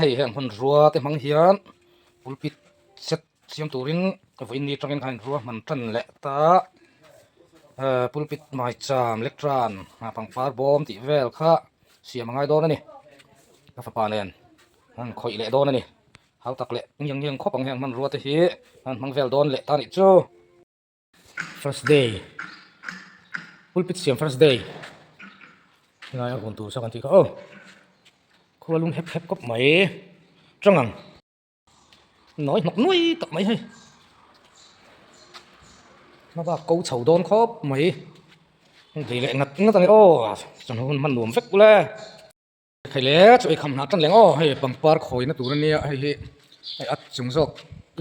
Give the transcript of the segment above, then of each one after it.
hei heng hmanrua te hmang hian pulpit set siam turin vawiin ni atangin khan inrua hman tan leh ta ehh pulpit maicham lectern pangpar bawm tih vel kha siam a ngai dawn a ni ka fapa nen an khawih leh dawn a ni hau tak leh ngiang ngiang khawp ang heng hmanrua te hi an hmang vel dawn leh ta a nih chu. First day pulpit siam first day helai a hun tur saw kan tih kha aw khua lung hep hep kawp mai tang ang nawi hnawk nuai tak mai hei hma bak ko chho dawn khawp mai dei leh ngat ngat a ni aw chawhnu hun hman nuam vek ule. Hei le chu eikham hnah tan leng aw hei pangpar khawina tur ania hei hi hei a chung zawk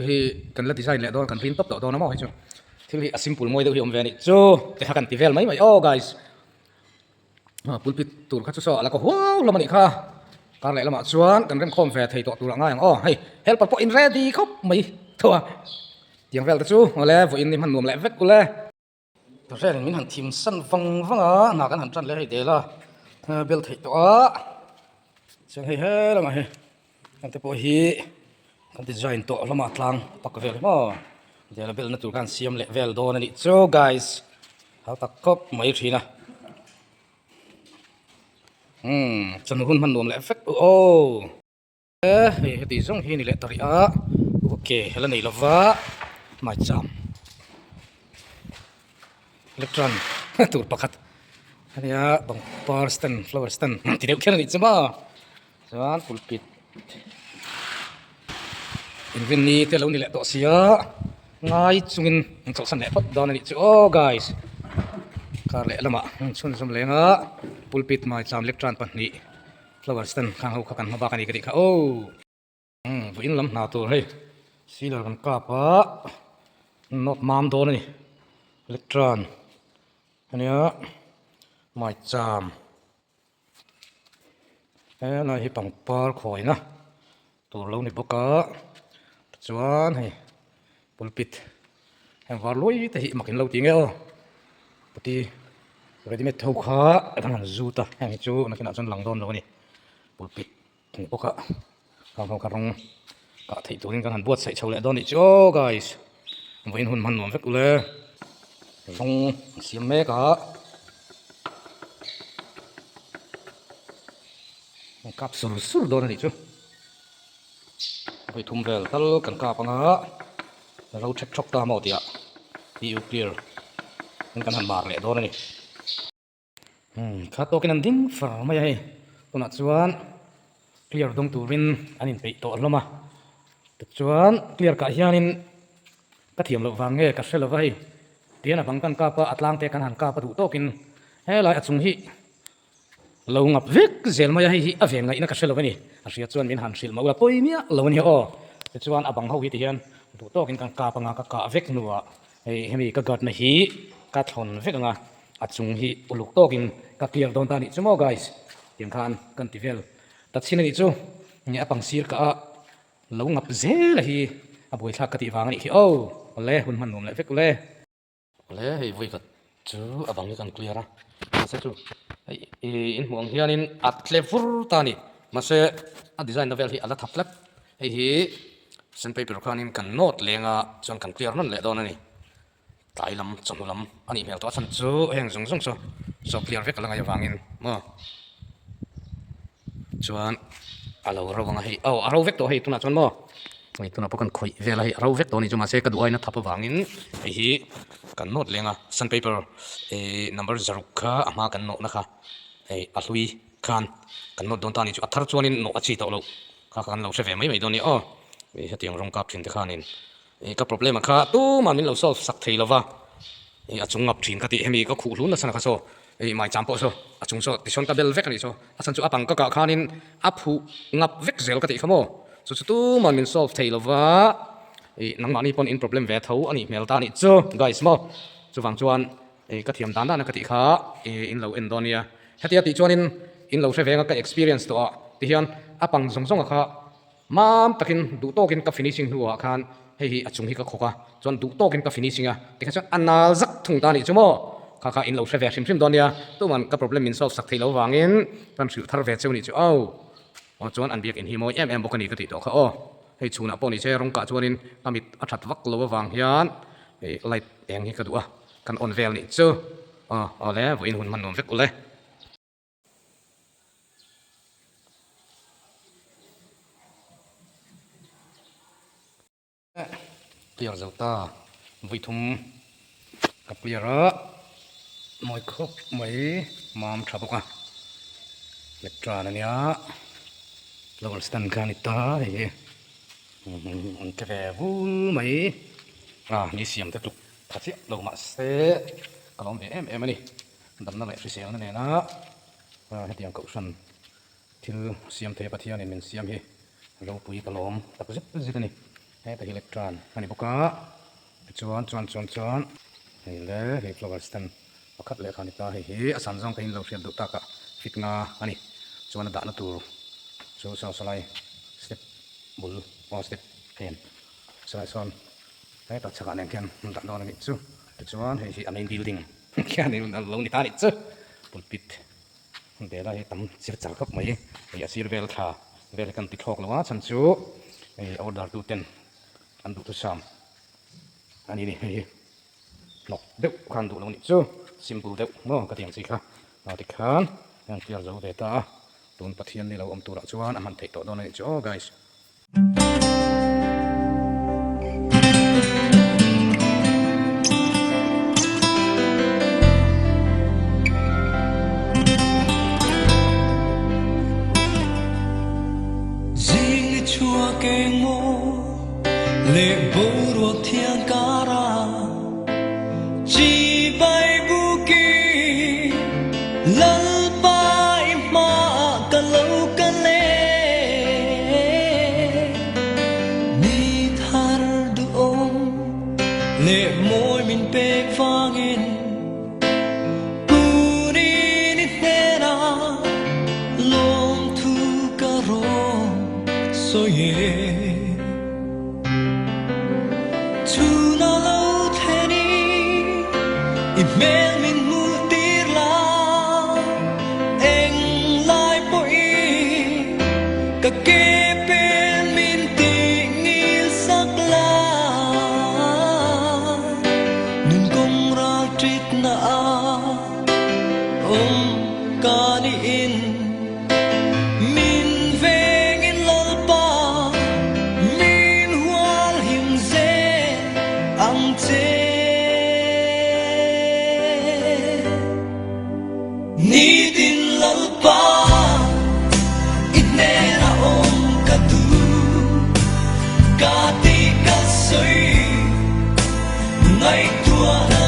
hi kan la design leh dawn kan rin tawp tawh dawn a maw hei chu thil hi a simple mawi deuh hi a awm ve a nih chu ti kha kan ti vel mai mai aw guys pulpit tur kha chu saw a la kaw huau hlawm a nih kha kar leh lamah chuan kan remkhawm ve thei tawh tur a ngai ang aw hei helper pawh in ready khawp mai tho a tiang vel te chu awle vawiin ni hman nuam leh vek ule. Ren min han thim san vang vang a hna kan han tan leh hei del a bel theih tawh a chuan hei he lamah hi kan te pawh hi kan design tawh lamah tlang pak vel hi maw del a belna tur khan siam leh vel dawn a nih chu guys hau tak khawp mai thin a umm chawhnu hun hman nuam leh vek aw. Hei heti zawng hi a ni leh ta rih a ok la nei lova maicham electron tur pakhat a nia pangpar stand flower stand ti deuh kher a nih chu maw chuan pulpit inrinni te lo ni leh tawh sia ngai chungin an chawlhsan leh phawt dawn a nih chu aw guys kar leh lamah chhunzawm leng a pulpit maicham electron pahnih. Flower stand khang ho kha kan hma bak a ni ka tih kha aw umm vawiin lam hna tur hei sealer kan kap a nawt mam dawn a ni electron ania maicham helai hi pangpar khawina tur lo ni bawk a tichuan hei pulpit heng var luai te hi mak in lo ti nge aw putty ready made ho kha a dang an zut a heng hi chu nakinah chuan lang dawn lo a ni pulpit ni bawk a khang ho kha rawng kah theih turin kan han buatsaih chho leh dawn nih chu aw guys vawiin hun hman nuam vek ule rawng an siam mek a. An kap sur sur dawn a nih chu vawi thum vel tal kan kap anga ro thek thawk ta maw tih ah pu clear in kan han mar leh dawn a ni umm kha tawkin an ding far mai a hei tunah chuan clear dawng turin an inpeih tawh hlawm a tichuan clear kah hianin ka thiam loh vang nge ka hre lova hei tihian a bang kan kap a a tlang te kan han kap a duh tawkin helai a chung hi. Lo ngap vek zel mai a, hei hi a ven ngaihna ka hre lo a ni. A hria chuan min han hrilh mah ula pawi miah lo a nia aw. Tichuan a bang ho hi tihian duh tawkin kan kap anga ka kah vek hnuah hei hemi ka guard na hi ka thlawn vek anga a chung hi uluk tawkin ka clear dawn ta a nih chu maw guys. Tiang khan kan ti vel ta chhin a nih chu. Nge a pang sir kah a lo ngap zel a hi a buaithlak ka tih vang a nih khi aw. Awle hun hman nuam leh vek ule. Awle hei vawi khat chu a bang hi kan clear a mahse chu hei ih in hmuh ang hianin a tle vur ta a ni mahse a design na vel hi a la tha tlat hei hi sandpaper khanin kan nawt leng a chuan kan clear nawn leh dawn a ni tlai lam chawhnu lam a nih hmel tawh a chhan chu heng zawng zawng chu saw clear vek a la ngaih avangin maw. Chuan a lo ro ang a hei aw a ro vek tawh hei tunah chuan maw hei tunah pawh kan khawih vel a hei a ro vek tawh a ni chu mahse ka duh aiin a thap avangin hei hi kan nawt leng a sandpaper ihh number zaruk kha a hma kan nawhna kha hei a hlui khan kan nawt dawn ta a ni chu a thar chuanin nawh a chi tawh loh kha kan lo hre ve mai mai dawn a ni aw ih hetiang rawng kap thin te khanin ih ka problem ah kha tumah min lo solve sak thei lova ih a chung ngap thin ka tih hemi ka khuh hlun nasa na kha saw ih maicham pawh saw a chung saw tichuan ka bel vek a nih saw a chhan chu a pang ka kah khanin a phuh ngap vek zel ka tih kha maw chu chu tumah min solve thei lova ih nangmahni pawn in problem ve tho a nih hmel ta a nih chu guys maw chuvang chuan ih ka thiam dan dan a ka tih kha ih in lo en dawn nia hetia tih chuanin in lo hre veng a ka experience tawh ah tihian a pang zawng zawng a kha. Mam takin duh tawkin ka finishing hnuah khan hei hi a chung hi ka khawk a, chuan duh tawkin ka finishing a, tikhan chuan a nal zak thung ta anih chu maw? Kha kha in lo hre ve hrim hrim dawn nia, tuman ka problem min solve sak theih lo vangin kan hrilh thar ve cheu nih chu aw. Aw chuan an biakin hi mawi em em bawk a ni ka tih tawh kha aw. Hei chhunah pawh ni se rawng kah chuanin a mit a that vak lo avang hian ih light eng hi ka duh a, kan on vel nih chu. Aw awle vawiin hun hman nuam vek ule. Clear zo ta vui thum ka clear a mawi khawp mai mam tha bawk a lectern ania flower stand kha a ni ta hei hi an che ve vul mai a ni siam te tluk tha chiah lo mahse ka lawm ve em em a ni damna leh hriselna nena hetiang kohhran Thil siam thei Pathianin min siam hi ropui ka lawm tak zet zet a ni. Heta hi lectern a ni bawk a, tichuan chuan chuan chuan hei le hei flower stand pakhat leh kha a ni ta, hei hi a san zawng pawhin lo hriat duh takah fit nga a ni. Chuan a dahna tur chu saw sawlai step bul aw step phen sawlai sawn hetah chhakah nen khian an dah dawn a nih chu. Tichuan hei hi a main building khian lo ni ta a nih chu pulpit. Bela hi tam chir char khawp mai hei a sir vel thla vel hi kan ti thlawk lo a chhan chu hei order tu ten an duhthusam a ni ni hei hi hnawk deuh khan duh lo nih chu simple deuh maw ka ti ang chi kha ah tikhan heng clear zo ve ta a tun Pathian ni lo awm turah chuan a hman theih tawh dawn a nih chu aw guys. Zing i chhuak eng maw leh boruak thiang kara chibai bukin Lalpa i hmaah ka lo kal e. Ni thar duhawm leh mawi min pek vangin Punin i hnenah lawmthu ka rawn sawi e. Chhun a lo thlen i i hmel min hmuh tir la, eng lai pawhin ka ke pen min tih ngil sak la. Nun kawng ral ṭit na a awm ka niin. Min vengin Lalpa, min hual him zel ang che. Nitin Lalpa, i hnena awm ka duh, ka tih ka sawi ngaihtuahna.